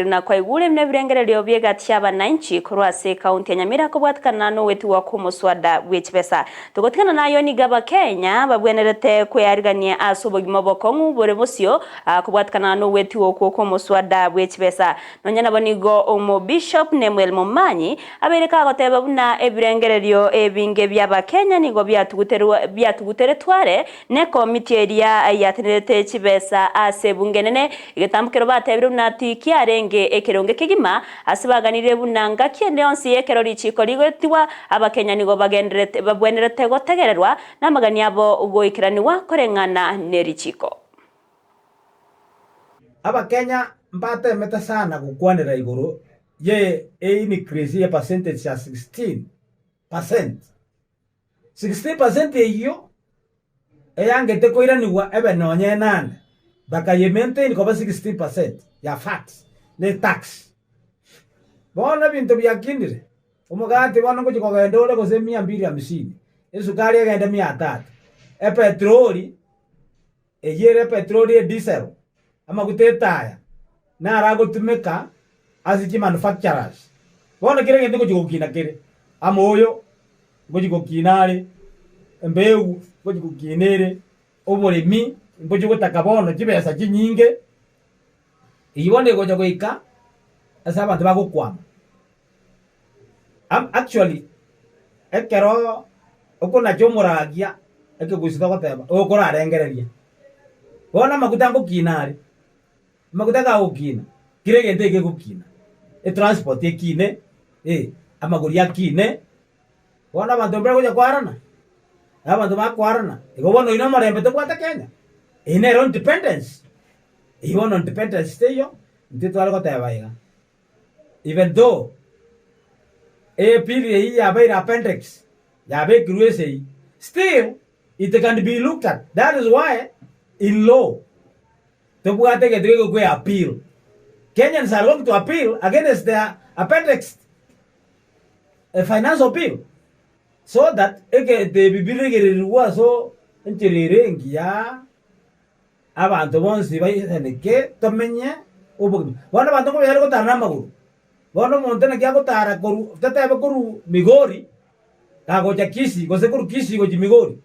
Na kwaigure buna ebirengererio bi'egati y'abananchi korwa ase ekaunti ya Nyamira kobwatikana nogwetigwa kw'omoswada bw'echibesa. Togotigana nayo nigo Abakenya babwenerete kwearigania ase obogima obokong'u bore bosio kobwatikana nogwetigwa okwo kw'omoswada bw'echibesa. Nonya nabo nigo Omobishop Nemuel Momanyi abeire kagoteba buna ebirengererio ebinge bi'Abakenya nigo biatuguteretwe are Nekomiti eria yatenerete chibesa ase ebunge enene, egetambokero batebire buna tikiarenge ekeronge kegima, ase baganirie buna ngaki ende yonsi ekero richiiko rigoetigwa, Abakenya nigo bagenderete babwenerete gotegererwa, na amagani abo goikeranigwa koreng'ana nerichiiko. Abakenya mbatemete sana gokwanera igoro ye eincrease ye percentage ya 16%. 60% eyio eyangete koiranigwa ebe nonya enane, bakaye maintain koba 60% ya VAT ne tax. Bono ebinto biakinire, omogati bono ngochia kogenda ore gose mia mbili hamsini, esukari egende mia tatu, epetroli Eyio ere epetroli, edisel, amaguta etaya, naro agotumeka ase chimanufacturers. Bono kera egento ngochia gokina kere, amoyo ngochia gokina are, embegu ngochia gokina ere, oboremi mbochia gotaka bono chibesa chinyinge, eyio bono egocha goika ase abanto bagokwama. Actually ekero okonacha omoragia ekegusii togoteba okorarengereria, bono amaguta ngokina are, amaguta gagokina kera egento egegokina, etransport ekine, eh, amagori akine, bono abanto mbare gocha kwarana, abanto bakwarana, igo bono oyio na omorembe tobwate Kenya, eyio nero independence, eyio bono independence teiyo, intwe tware goteba iga. Even though ebill eyio yabeire appendix yabekirwe esegi, still it can be looked at. That is why in law tobwate egento gegokwa appeal. Kenyans are going to appeal against the appendix financial bill so that egento ebi biregererigwe ase enchera ere engiya. Abanto bonsi baisaneke tomenye obogima. Bono abanto nkobayare gotara namagoro. Bono omonto naki agotara korwa totebe korwa Migori kagocha Kisii gose korwa Kisii gochia Migori.